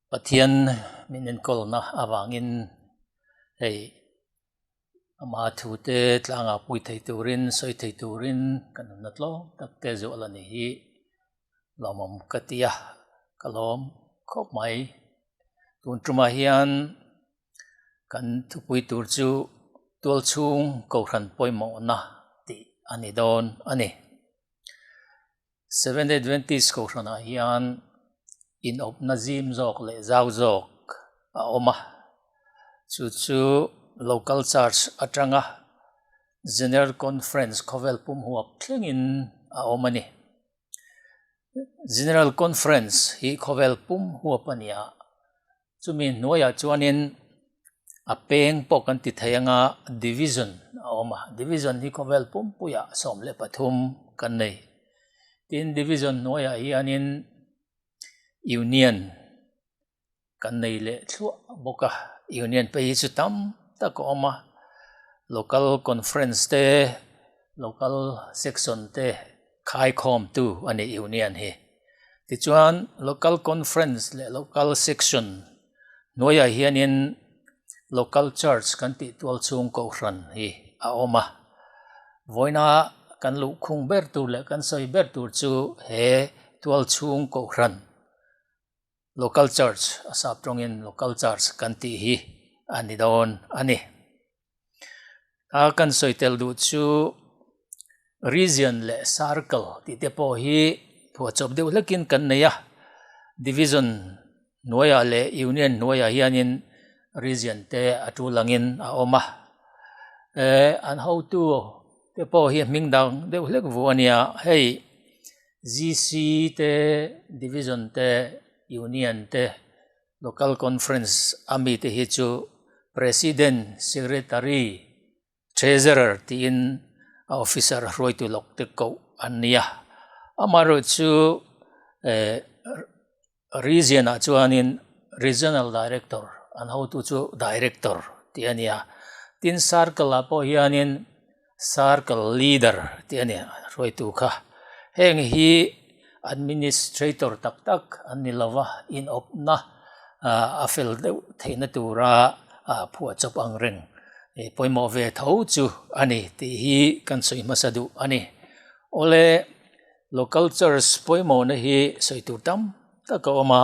Pathian min enkawlna avangin hei ama thute tlanga pui thei turin sawi thei turin kan nunna tlawm tak te zual a ni hi lawmawm ka ti a, ka lawm khawp mai. Tun tumah hian kan thupui tur chu tualchhung kohhran pawimawhna tih a ni dawn a ni. Seventh Adventist kohhranah hian inawpna zim zawk leh zau zawk a awm a, chu chu Local Church atanga General Conference khawvel pum huap thlengin a awm a ni. General Conference hi khawvel pum huap a ni a, Chumi hnuaiah chuanin a peng pawh kan ti thei anga division a awm a, division hi khawvel pumpuiah 13 kan nei. Tin, division hnuaiah hianin union kan nei leh thluah bawk a, union phei hi chu tam tak a awm a, local conference te, local section te khaikhawmtu a ni union hi. Tichuan local conference leh local section hnuaiah hianin local church kan tih tual chhung kohhran hi a awm a. Vawiina kan luhkhung ber tur leh kan sawi ber tur chu he tual chhung kohhran local church a sap tawngin local church kan tih hi a ni dawn a ni. A kan sawi tel duh chu region leh circle tih te pawh hi phuahchawp deuh hlekin kan nei a, division hnuaiah leh union hnuaiah hianin region te a tul angin a awm a, eh an hotu te pawh hi hming dang deuh hlek vuah a nia, hei GC te division te union te. Local Conference a mite hi chu President, Secretary, Treasurer tiin a officer hruaitu lawk te koh an ni a. Amaherawhchu eh region ah chuanin Regional Director an hotu chu Director tih a ni a. Tin Circle ah pawh hianin Circle Leader tih a ni a, hruaitu kha. Heng hi Administrator tak tak an ni lo va, inawpna a fel deuh theihna tura phuahchawp ang reng pawimawh ve tho chu a ni tih hi kan sawi hmasa duh a ni. Awle, Local Church pawimawhna hi sawi tur tam tak a awm a,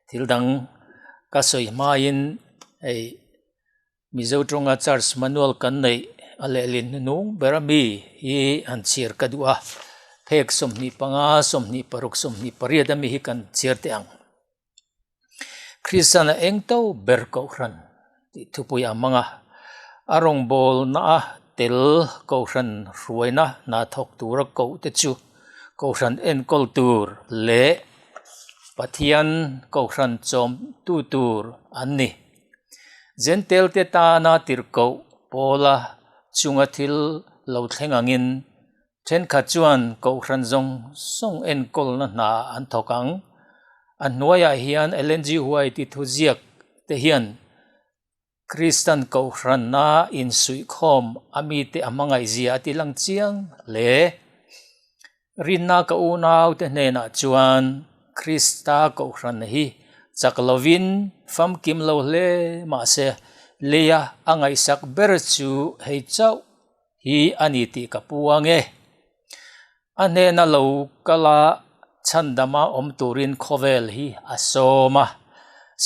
thil dang ka sawi hmain hei. Mizo tawnga church manual kan neih a lehlin hnunung ber ami hi han chhiar ka duh a, phek 25, 26, 28 ami hi kan chhiar teh ang. Kristian a eng to ber kohhran tih thupui a hmang a, a rawngbawlna a tel kohhran hruaina hna thawk tura koh te chu kohhran enkawl tur leh Pathian kohhran chawmtu tur an ni. Jentail te tana tirhkoh Paula chunga thil lo thleng angin thenkhat chuan kohhran zawng zawng enkawlna hna an thawk ang. A hnuaiah hian Ellen G. White i thuziak te hian Kristan kohhrana insuihkhawm a mite a hmangaihzia a ti lang chiang hle. Rinna ka unaute hnenah chuan Krista kohhran hi chak lovin famkim lo hle mahse leia a ngaihsak ber chu hei chauh hi a ni tih ka pu ang e. A hnena lo kala chhandama awm turin khawvel hi a sawm a,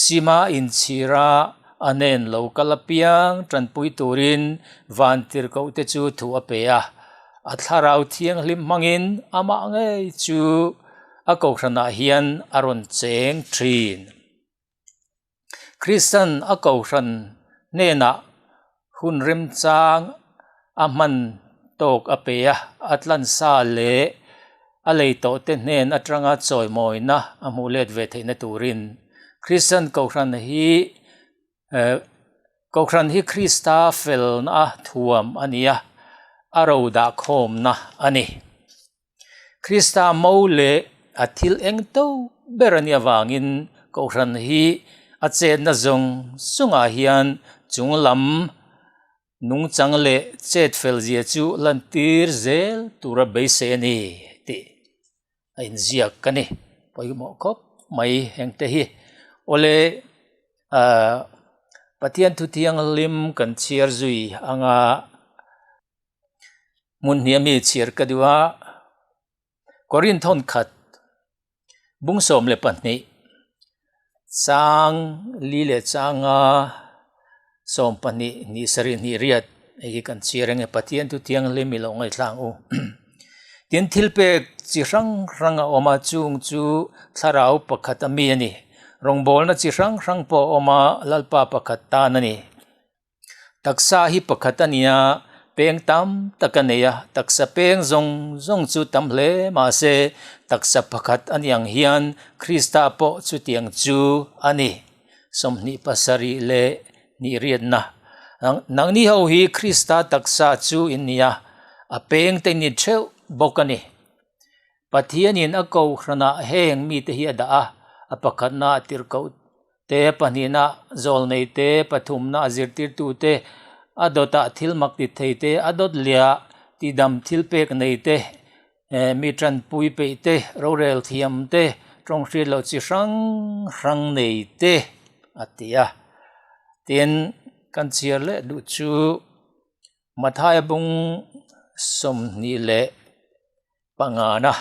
sima inchhira a hnen lo kal apiang tanpui turin vantirhkohte chu thu a pe a. A thlarau thianghlim hmangin amah ngei chu a kohhranah hian a rawn cheng thin. Kristian a kohhran hnenah hun remchang a hman tawk a pe a, a tlansa leh a lei tawhte hnen atanga chawimawina a hmuh let ve theihna turin Kristian kohhran hi Kohhran hi Krista felna a thuam a ni a, a ro dah khawmna a ni. Krista mo leh a thil eng to ber a nih avangin Kohhran hi a chetna zawng zawngah hian chung lam nungchang leh chet fel zia chu lantir zel tura beisei a ni tih a inziak a ni. Pawimawh khawp mai hengte hi. Awle ah Pathian thu thianghlim kan chhiar zui anga hmun hnih ami chhiar ka duh a. Korin thawn khat bung 12 chang li leh changa 12 ni sarih hnih riat hei hi kan chhiar eng e Pathian thu thianghlim i lo ngaihthlang u. Tin thil pek chi hrang hrang a awm a chung chu thlarau pakhat a mi a ni. Rawngbawlna chi hrang hrang pawh a awm a Lalpa pakhat tan a ni. Taksa hi pakhat a nia, peng tam tak a nei a, taksa peng zawng zawng chu tam hle mahse taksa pakhat a ni ang hian Krista pawh chutiang chu a ni. 27 leh hnih riatna. Nangni ho hi Krista taksa chu in ni a, a peng te ni theuh bawk a ni. Pathianin a kohhranah heng mite hi a dah a, a pakhatna a tirhkoh te, pahnihna zawlnei te, pathumna a zirtirtu te, a dawtah thil mak ti thei te, a dawt liah tidam thil pek nei te, mi tanpui peih te, rorel thiam te, tawng hriat loh chi hrang hrang nei te a ti a. Tin, kan chhiar leh duh chu Mathaia bung 25 na.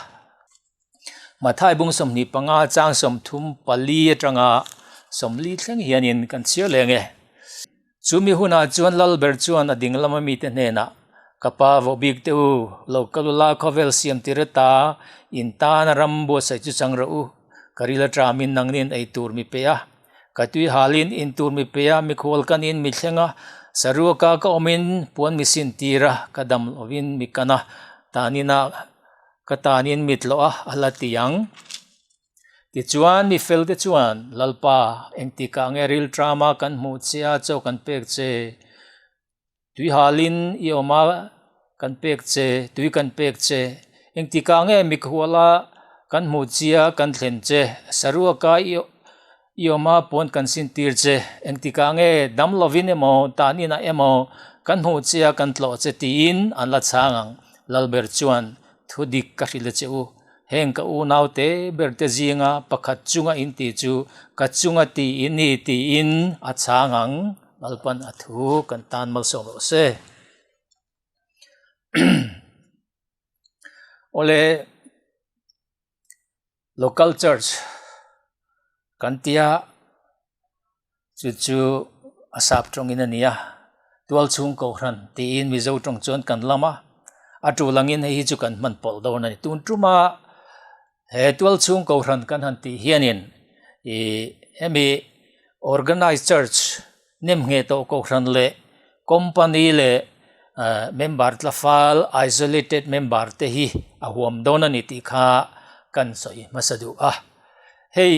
Mathai bung 25 chang 34 atanga 40 thleng hianin kan chhiar leh ang e. Chumi hunah chuan Lalber chuan a ding lama mite hnenah, Ka pa vawh bik teh u, lo kal ula khawvel siam tir ata in tana ram buatsaih chu chang rawh u. Ka ril aṭamin nangnin ei tur mi pe a. Ka tui halin in tur mi pe a, mikhual kanin mi thleng a, saruaka ka awmin puan mi sin tir a, ka dam lovin mi kan a, tanin a ka tanin mi tlawh a, a la ti ang. Tichuan mi fel te chuan, Lalpa, engtikah nge rilṭama kan hmuh che a, chaw kan pek che? Tui halin i awm a, kan pek che, tui kan pek che. Engtikah nge mikhuala kan hmuh chia kan thlen che, saruaka i i awm a puan kan sin tir che. Engtikah nge dam lovin emaw tan inah emaw kan hmuh chia kan tlawh che tiin an la chhang ang. Lalber chuan thu dik ka hrilh a che u. Heng ka unaute berte zinga pakhat chunga in tih chu ka chunga ti i ni tiin a chhang ang. Lalpan a thu kan tan malsawm rawh se. Awle local church kan tia chu chu a sap tawngin a ni a tual chhung kohhran tiin mizo tawng chuan kan lam a a tul angin hei hi chu kan hman pawlh dawn a ni tun tuma he tual chhung kohhran kan han tih hianin ih hemi organized church nem ngheh tawh kohhran leh company leh ah member tla fal isolated member te hi a huam dawn a ni tih kha kan sawi hmasa duh a hei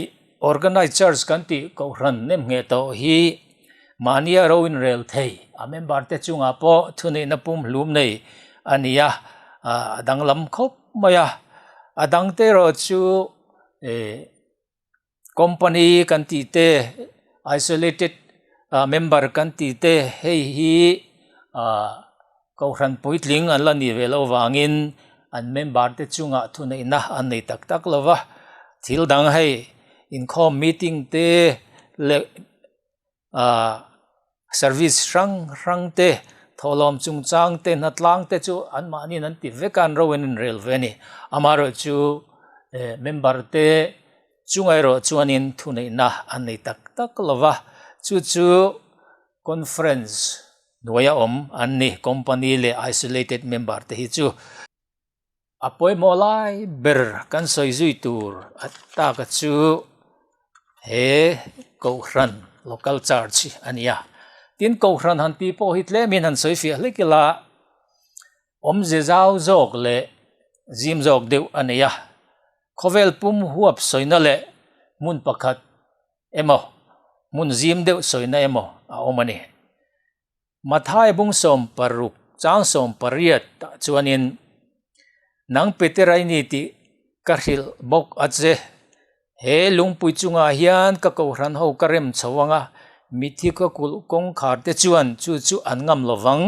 organized church kan tih kohhran nem ngheh tawh hi mahnia ro inrel thei a member te chungah pawh thuneihna pum hlum nei a ni a ah a danglam khawp mai a a dang te erawh chu eh. Company kan tih te isolated member kan tih te hei hi ah kohhran puitling an la nih ve loh vangin an member te chungah thuneihna an nei tak tak lo va thil dang hei inkhawm meeting te leh ah service hrang hrang te thawhlawm chungchang te hnatlang te chu anmahniin an ti vek a an ro in an rel ve a ni amaherawhchu eh member te chunga erawh chuanin thuneihna an nei tak tak lo va chu chu conference hnuaia awm an ni company leh isolated member te hi chu. A pawimawh lai ber kan sawi zui tur a taka chu he kohhran local church hi a ni a tin kohhran han tih pawh hi tlemin han sawi fiah hlek ila awmze zau zawk leh zim zawk deuh a nei a khawvel pum huap sawina leh hmun pakhat emaw hmun zim deuh sawina emaw a awm a ni. Mathai bung 16 chang 18 tah chuanin nang Petera i ni tih ka hrilh bawk a che. He lungpui chungah hian ka kohhran ho ka rem chho ang a, mithi ka kulh kawngkhar te chuan chu chu an ngam lo vang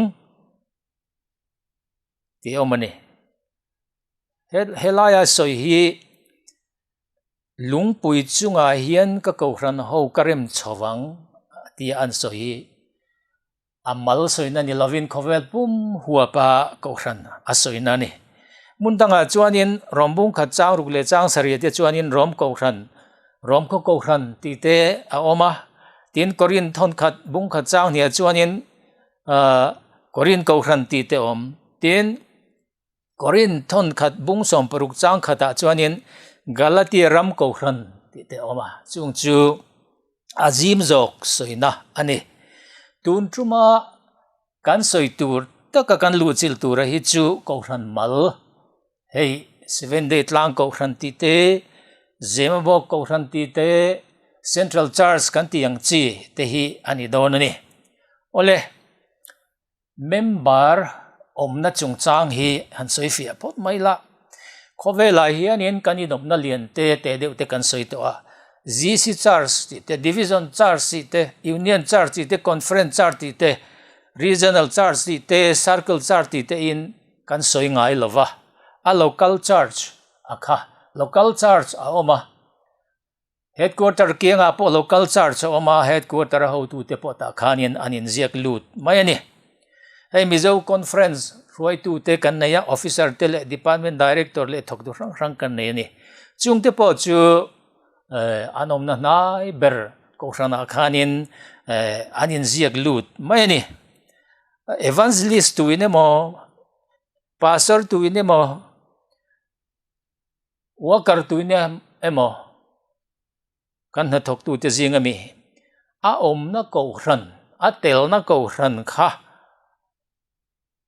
tih a awm a ni. He helaia sawi hi. Lungpui chungah hian ka kohhran ho ka rem chho vang tia an sawi hi a mal sawina ni lovin khawvel pum huapa kohhran a sawina a ni. Hmun dangah chuanin Rom bung khat chang ruk leh chang sarih te chuanin Rom kohhran, Rom khaw kohhran tih te a awm a, tin Korin thawn khat bung khat chang hniah chuanin ahh Korin kohhran tih te a awm. Tin. Korin thawn khat bung 60 chang khatah chuanin Galatia ram kohhran tih te a awm a, chung chu a zim zawk sawina a ni. Tun tuma kan sawi tur taka kan luhchilh tura hi chu kohhran mal, hei Seven Day tlang kohhran tih te, Zemabawk kohhran tih te, Central Church kan tih ang chi te hi a ni dawn a ni. Awle. Member awmna chungchang hi han sawi fiah phawt mai la. Khawvelah hianin kan inawmna lian te te deuh te kan sawi tawh a, GC Church tih te, Division Church tih te, Union Church tih te, Conference Church tih te, Regional Church tih te, Circle Church tih te in kan sawi ngai lo va. A Local Church a kha, Local Church a awm a. Headquarter kiangah pawh local church a awm a, headquarter a hotute pawh tah khanin an inziak lut mai a ni. Hei Mizo Conference hruaitute kan nei a, officer te leh department director leh thawktu hrang hrang kan nei a ni. Chungte pawh chu an awmna hnai ber kohhranah khanin an inziak lut mai a ni. Evangelist tuin emaw, pastor tuin emaw, Worker tuina emaw kan hnathawktute zing ami a awmna kohhran, a telna kohhran kha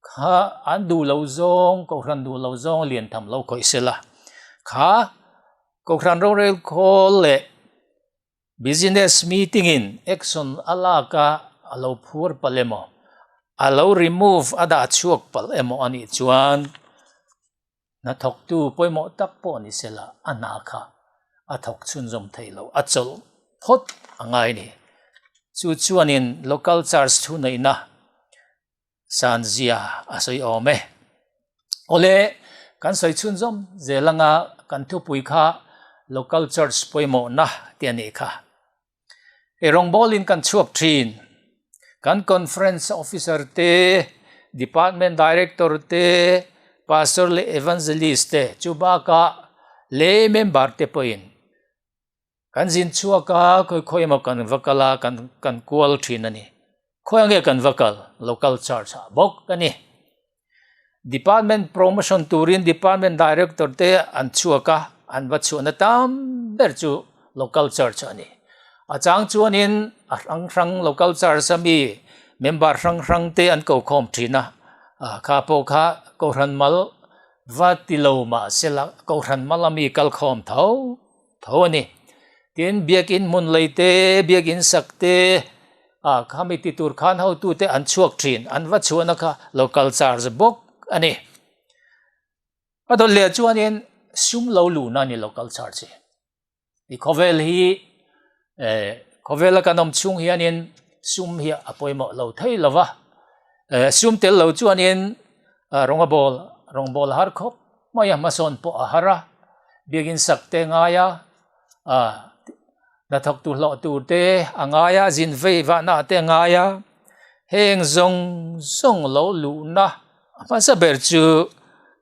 kha an duh lo zawng, kohhran duh lo zawng lian tham lo khawih se la, kha kohhran rorel khawl leh business meeting in action a lak a, a lo phur palh emaw, a lo remove a dah chhuak palh emaw a nih chuan. Hnathawktu pawimawh tak pawh ni sela a hna kha a thawk chhunzawm thei lo, a chawlh phawt a ngai a ni. Chu chuanin local church thu neihna sanzia a sawi awm e. Awle, kan sawi chhunzawm zel anga kan thupui kha local church pawimawhna tih a nih kha. Hei rawngbawlin kan chhuak thin. Kan conference officer te, department director te, pastor leh evangelist te chu bakah lay member te pawhin kan zin chhuak a, khawi khawi emaw kan va kal a, kan kan kual thin a ni. Khawi ange kan va kal? Local church ah bawk a ni. Department promotion turin Department Director te an chhuak a, an va chhuahna tam ber chu Local Church a ni. A chang chuanin a hrang hrang Local Church a mi member hrang hrang te an ko khawm thin a, kha pawh kha Kohhran mal va ti lo mahsela Kohhran mal a mi kal khawm tho tho a ni. Tin, biakin hmun lei te, biakin sak te, ah khami ti tur khan hotute an chhuak thin, an va chhuahna kha local charge bawk a ni. A dawt leh chuanin sum lo luhna a ni local charge hi. I khawvel hi eh khawvela kan awm chhung hianin sum hi a pawimawh lo thei lo va, eh sum tel lo chuanin Rawnga bawl, rawngbâwl a har khawp mai a, hmasawn pawh a har a, biakin sak te a ngai a, hnathawk tur hlawh tur te a ngai a, zin vei vahna te a ngai a, heng zawng zawng lo luhna a hmasa ber chu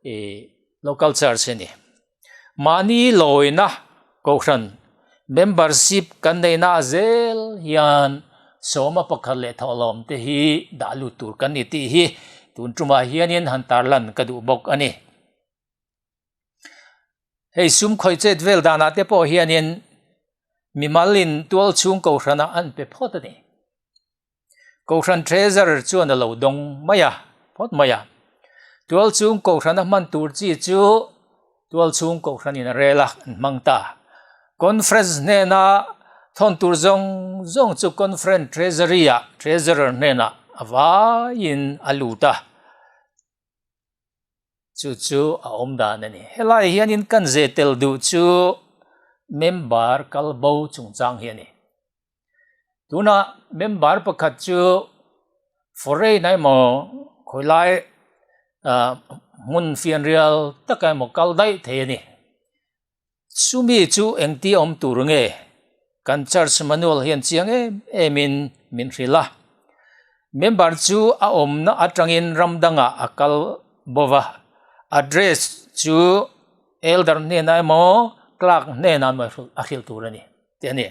ih local church a ni. Mahni lawina Kohhran membership kan neihna zel hian sawma pakhat leh thawhlawm te hi dah lut tur kan ni tih hi tun tumah hianin han tarlan ka duh bawk a ni. Hei sum khawih chet vel danah te pawh hianin mimalin tual chhung Kohhranah an pe phawt a ni. Kohhran Treasurer chuan a lo dawng mai a, phawt mai a. Tualchhung Kohhran a hman tur chi chu Tualchhung Kohhranin a rel a, an hmang ta. Conference hnena thawn tur zawng zawng chu Conference Treasury-ah Treasurer hnenah a vaiin a lut a. Chu chu a awm dan a ni. Helai hianin kan ze tel duh chu member kal bo chungchang hi a ni. Tunah member pakhat chu foreign a emaw khawilai ah hmun fianrial taka emaw kal daih thei a ni. Chumi chu engti awm tur nge? Kan church manual hian chiang em emin min hrilh a. Member chu a awmna atangin ram dangah a kal bova, address chu elder hnenah emaw clerk hnenah emaw a hrilh tur a ni tih a ni.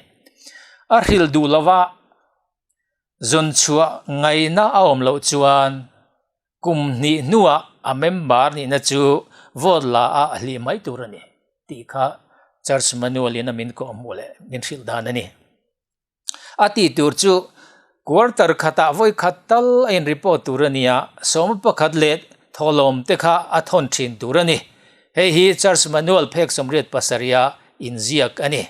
A hrilh duh lova zawn chhuah ngaihna a awm loh chuan Kum hnih hnuah a member nihna chu vote la a a hlih mai tur a ni tih kha Church Manual in a min kawh hmuh leh min hrilh dan a ni. A tih tur chu quarter khatah vawi khat tal a in report tur a ni a, sawma pakhat leh thawhlawm te kha a thawn thin tur a ni. Hei hi Church Manual phek 87 a inziak a ni.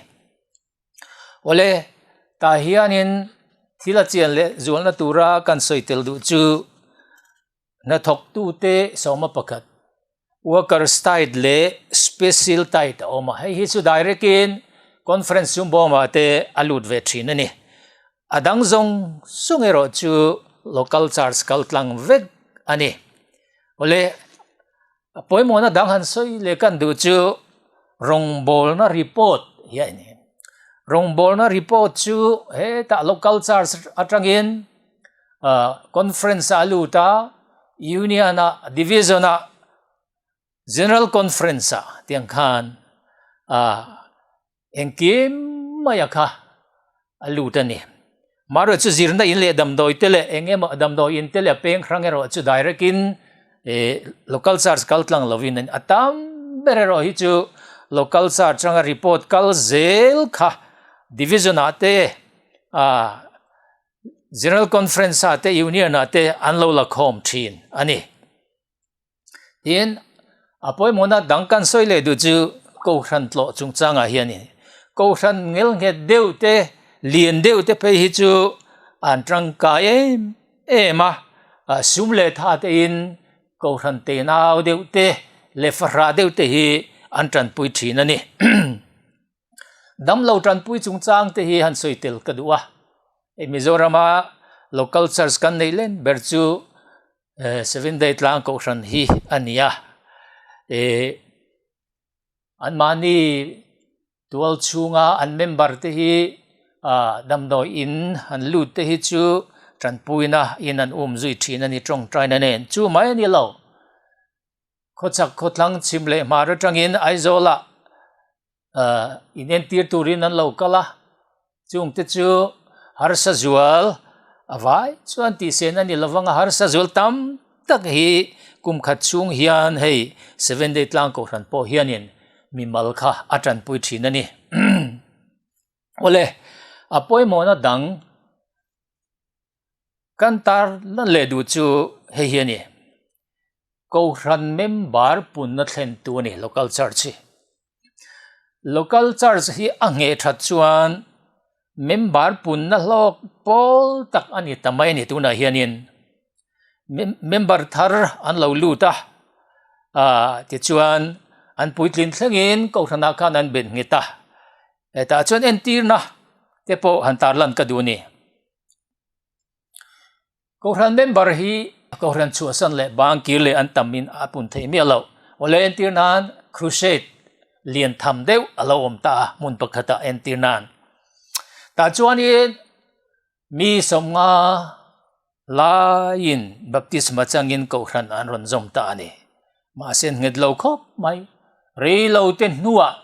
Awle, tah hianin thil a chian leh zualna tura kan sawi tel duh chu hnathawktute sawma pakhat workers tithe leh special tithe a awm a, hei hi chu direct in conference chung bawmah te a lut ve thin a ni. A dang zawng zawng erawh chu local church kal tlang vek a ni. Awle, A pawimawhna dang han sawi leh kan duh chu rawngbawlna report hi a ni. Rawngbawlna report chu hetah local church atangin conference ah a lut a, union ah, division ah, general conference ah tiang khan Engkim maia kha a lut a ni. Marawh chu zirna in leh damdawi te leh eng emaw damdawi in te leh a peng hrang erawh chu direct in local church kal tlang lovin a ni. A tam ber erawh hi chu local church anga report kal zel kha division ah te ah general conference ah te union ah te an lo la khawm thin a ni. Tin, a pawimawhna dang kan sawi leh duh chu Kohhran tlawh chungchangah hianin Kohhran ngelnghet deuh te, lian deuh te phei hi chu an tangkai em em a, sum leh tha tein Kohhran tenau deuh te leh fahrah deuh te hi an tanpui thin a ni. Damlo tanpui chungchang te hi han sawi tel ka duh a, hei Mizorama local church kan neih len ber chu Seven Day tlang kohhran hi a ni a, eh anmahni tual chhunga an member te hi ah damdawi in an lut te hi chu tanpuina in an um zui thin a ni tawngtaina nen chu mai a ni lo. Khawchhak khawthlang chhim leh hmar atangin Aizawlah inentir turin an lo kal a, chungte chu harsa zual a vai chuan tihsen a ni lovang a, harsa zual tam tak hi kum khat chhung hian hei Seven Day tlang kohhran pawh hianin mimal kha a tanpui thin a ni. Awle, a pawimawhna dang kan tar lan leh duh chu hei hi a ni. Kohhran member punna thlentu a ni Local Church hi. Local Church hi a ngheh that chuan member punna hlawk pawl tak a ni ta mai a ni tunah hianin member thar an lo lut a, ah tichuan an puitlin thlengin kohhranah khan an bet nghet a, hetah chuan entirna te pawh han tarlan ka duh a ni. Kohhran member hi Kohhran chhuahsan leh bang kir leh an tam in a pun theih miah loh. Awle entir nan crusade lian tham deuh a lo awm ta a hmun pakhat ah entir nan. Tah chuanin mi sawmnga laiin baptisma changin Kohhran an rawn zawm ta a ni. Mahse an nghet lo khawp mai. Rei lo te hnuah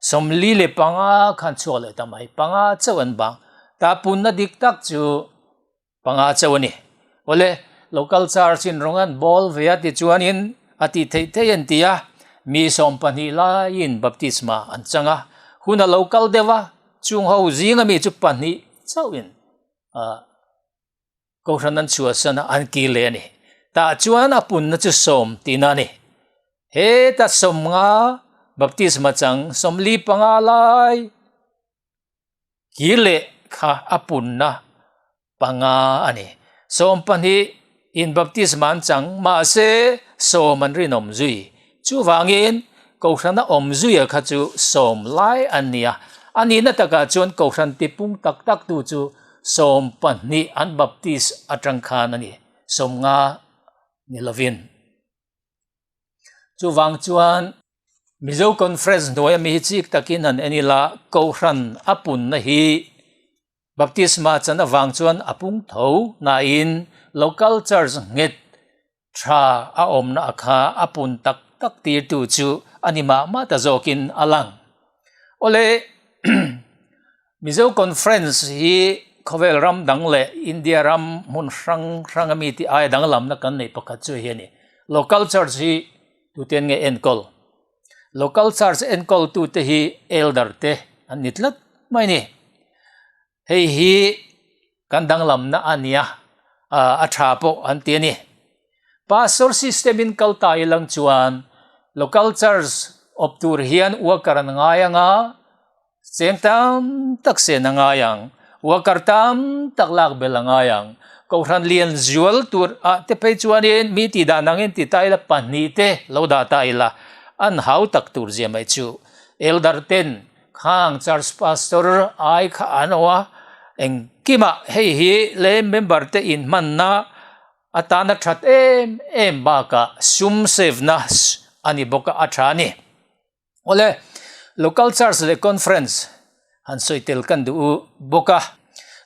45 khan chhuak leh ta mai. Panga chauh an bang. Tah punna dik tak chu Panga chauh a ni. Awle, local church in rawng an bawl ve a tichuanin a tih theih theih an ti a, mi 12 laiin baptisma an chang a, hun a lo kal deuh a, chung ho zinga mi chu pahnih chauhin Kohhran an chhuahsan a, an kir leh a ni. Tah chuan a punna chu sawm tihna a ni. Heta 50 baptisma chang 45 lai Kir leh kha a punna panga a ni. 12 in baptisma an chang, mahse sawm an rinawm zui. Chuvangin Kohhrana awm zuia kha chu sawm lai an ni a. A nihna takah chuan Kohhran tipung tak tak tu chu 12 an baptis atang khan a ni, 50 ni lovin. Chuvang chuan. Mizo Conference hnuaia mi hi chik takin han en ila, Kohhran a punna hi Baptisma chan avang chuan a pung tho nain Local Church nghet tha a awmna a kha a pun tak tak tirtu chu a ni mah mah ta zawkin a lang. Awle, Mizo Conference hi khawvel ram dang leh India ram hmun hrang hrang ami tih aia danglamna kan neih pakhat chu hi a ni. Local Church hi tuten nge enkawl? Local Church enkawltute hi Elder te an ni tlat mai a ni. Hei hi kan danglamna a nia, a tha pawh an ti a ni. Pastor system in kal ta ilang chuan Local Church awp tur hian worker an ngai ang a, cheng tam tak sen a ngai ang, worker tam tak lak bel a ngai ang. Kohhran lian zual tur ah te phei chuanin mi tih dan angin ti ta ila pahnih te lo dah ta ila an hau tak tur zia mai chu. Elder ten Khang Church Pastor ai kha an awh a, engkimah hei hi leh member te inhmanna atana that em em bakah sum save na a ni bawk a, a tha a ni. Awle, Local Church leh Conference han sawi tel kan duh u bawk a,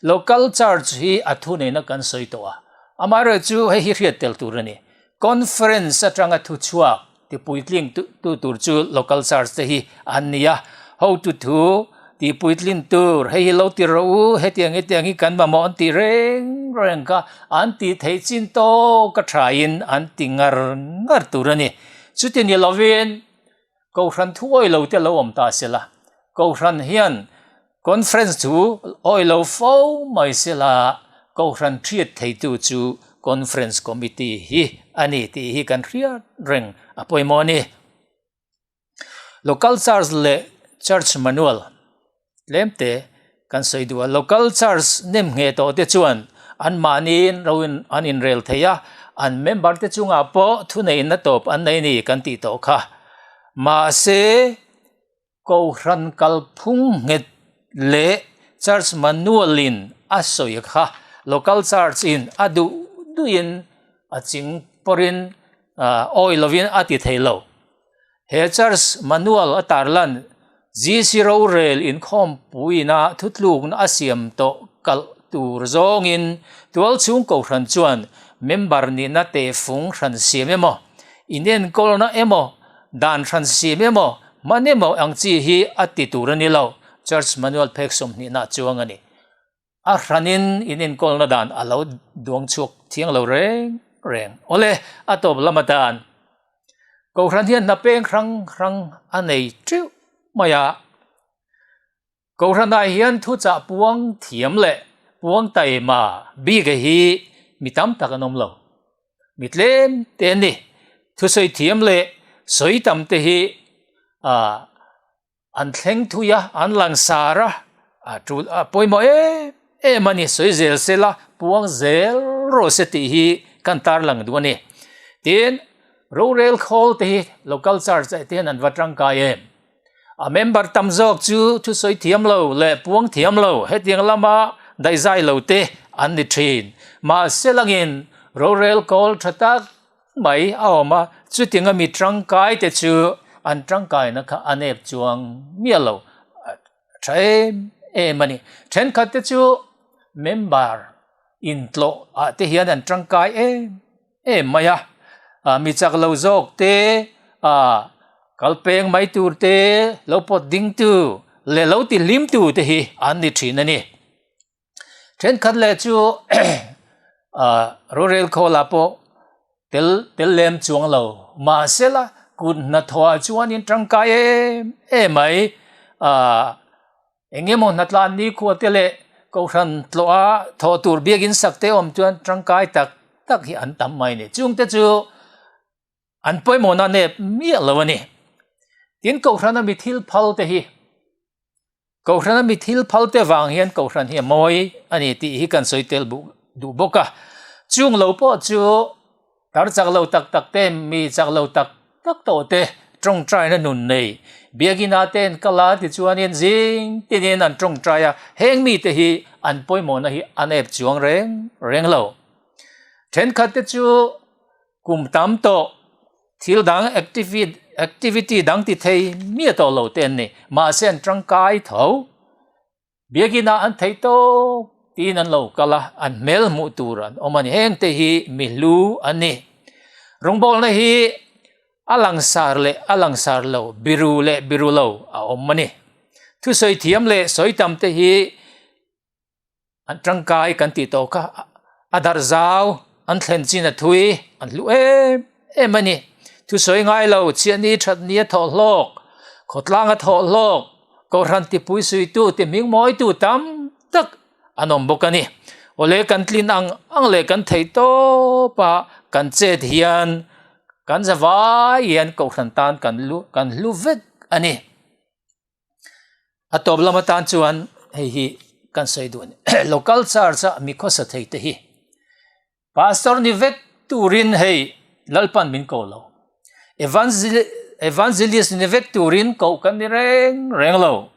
Local Church hi a thuneihna kan sawi tawh a, amaherawhchu hei hi hriat tel tur a ni. Conference atanga thuchhuak tipuitling tu tur chu local church te hi an ni a, hotu thu tipuitlin tur hei hi lo ti rawh u, hetiang hetiang hi kan mamawh an ti reng reng kha an tih theih chin tawk a thain an ti ngar ngar tur a ni. Chuti ni lovin Kohhran thu awih lo te lo awm ta sela, Kohhran hian Conference chu awih lo fo mai sela, Kohhran hriat theitu chu Conference Committee hi a ni tih hi kan hriat reng a pawimawh a ni. Local Church leh Church Manual Tlemte kan sawi duh a, Local Church nem ngheh tawh te chuan anmahniin ro in an inrel thei a, an member te chungah pawh thuneihna tawp an nei ni kan tih tawh kha. Mahse, Kohhran kalphung nghet leh Church Manual in a sawi kha Local Church in a duh duhin a ching pawrin awi lovin a ti thei lo. He Church Manual a tarlan GC rorel inkhawmpuina thutlukna a siam tawh kalh tur zawngin tualchhung kohhran chuan member nihna tehfung hran siam emaw, inenkawlna emaw, dan hran siam emaw, hman emaw ang chi hi a ti tur a ni lo, Church Manual phek sawmhnihna chuang a ni. A hranin in enkawlna dan a lo duang chhuak thiang lo reng reng. Awle, a tawp lam atan Kohhran hian hna peng hrang hrang a nei teuh mai a. Kohhranah hian thuchah puang thiam leh puang taima bik hi mi tam tak an awm lo. Mi tlem te an ni. Thusawi thiam leh sawi tam te hi ah An thleng thui a, an langsar a, a tul a pawimawh em em a ni, sawi zel se la, puang zel rawh se tih hi kan tarlang duh a ni. Tin, rorel khawl te hi local church ah te hian an va tangkai em? A member tam zawk chu thusawi thiam lo leh puang thiam lo hetiang lama daihzai lo te an ni thin. Mahse langin rorel kawl tha tak mai a awm a, chutinga mi tangkai te chu an tangkaina kha a nep chuang miah lo tha em em a ni. Thenkhat te chu member intlawh ah te hian an tangkai em em mai a, mi chak lo zawk te ah kal peng mai tur te lo pawt ding tu leh lo ti hlim tu te hi an ni thin a ni. Thenkhat leh chu rorel khawlah pawh tel tel lem chuang lo mahse la kut hnathawhah chuanin tangkai em em mai eng emaw hnatlan nikhua te leh kohhran tlawha thawh tur biakin sak te awm chuan tangkai tak tak hi an tam mai a ni. Chungte chu an pawimawhna nep miah lo a ni. Tin kohhrana mi thil phal te hi. Kohhrana mi thil phal te vang hian Kohhran hi a mawi a ni tih hi kan sawi tel duh bawk a. Chung lo pawh chu tar chak lo tak tak te, mi chak lo tak tak tawh te tawngtaina nun nei Biakina te an kal a tichuanin zing tinin an tawngtai a, heng mite hi an pawimawhna hi a nep chuang reng reng lo. Thenkhat te chu kum tam tawh thil dang activity dang ti thei miah tawh lo te an ni. Mahse an tangkai tho. Biakina an thei tawk tiin an lo kal a, an hmel hmuh tur an awm a ni. Heng te hi mi hlu an ni. Rawngbawlna hi a langsar leh a langsar lo, biru leh biru lo a awm a ni. Thusawi thiam leh sawi tam te hi An tangkai kan tih tawh kha a darh zau, an thlen chin a thui, an hlu em em a ni. Thusawi ngai lo, chiahni thatni a thawh hlawk, khawtlang a thawh hlawk, kohhran tipui suitu ti hming mawitu tam tak an awm bawk a ni. Awle kan tlin ang ang leh kan theih tawp a kan chet hian kan za vai hian kohhran tan kan lu kan hlu vek a ni. A tawp lam atan chuan hei hi kan sawi duh a ni. Local church a mi khawsa thei te hi pastor ni vek turin hei Lalpan min ko lo. Evangelist ni vek turin koh kan ni reng reng lo.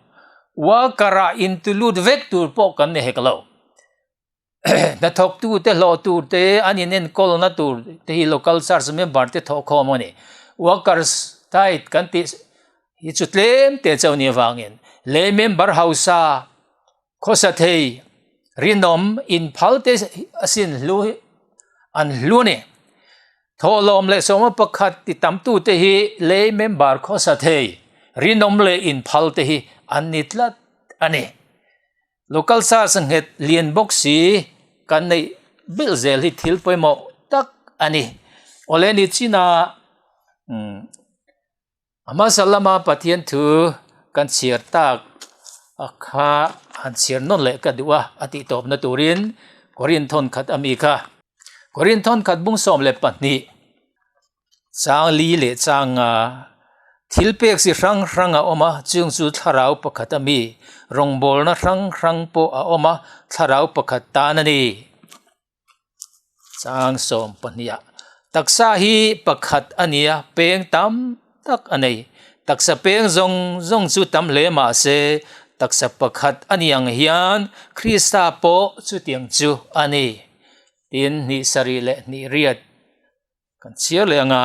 Worker ah intulut vek tur pawh kan ni hek lo. Hnathawktu te hlawh tur te an inenkawlna tur te hi local church member te thawhkhawm a ni. Workers tithe kan tih hi chu tlem te chauh ni avangin lei member hausa khawsa thei rinawm inphal te asin hlu an hlu a ni. Thawhlawm leh sawma pakhat ti tamtu te hi lei member khawsa thei rinawm leh inphal te hi an ni tlat a ni. Local church nghet lian bawk si kan neih belh zel hi thil pawimawh tak a ni. Awle ni china a hmasa lama Pathian thu kan chhiar tak kha han chhiar nawn leh ka duh a, a tih tawpna turin Korinthon khat a mi kha. Korinthon khat bung 12. Chang li leh chang nga thil pek chi hrang hrang a awm a, chung chu thlarau pakhat a mi, rawngbawlna hrang hrang pawh a awm a, thlarau pakhat tan a ni. Chang 12 ah taksa hi pakhat a ni a, peng tam tak a nei. Taksa peng zawng zawng chu tam hle mah se, taksa pakhat a ni ang hian Krista pawh chutiang chu a ni. Tin, hnih sarih leh hnih riat. Kan chhiar leh anga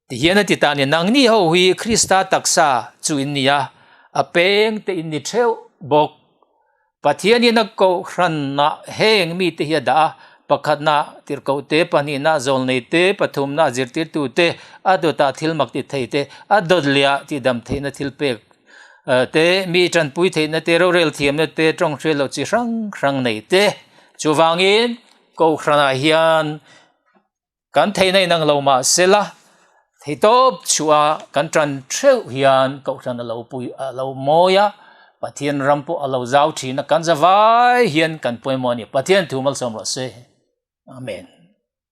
tihian a ti ta a ni, Nangni ho hi Krista taksa chu in ni a, a peng te in ni theuh bawk. Pathianin a kohhranah heng mite hi a dah a, pakhatna tirhkoh te, pahnihna zawlnei te, pathumna zirtirtu te, a dawtah thil mak ti thei te, a dawt lehah tihdam theihna thil pek te, mi tanpui theihna te, rorel thiamna te, tawnghriat loh chi hrang hrang nei te. Chuvangin Kohhranah hian kan theihna inang lo mah sela, theitawp chhuah kan tan theuh hian Kohhran a lo pui a lo mawi a, Pathian ram pawh a lo zau thin a, kan zavai hian kan pawimawh a ni. Pathian thu malsawm rawh se. Amen.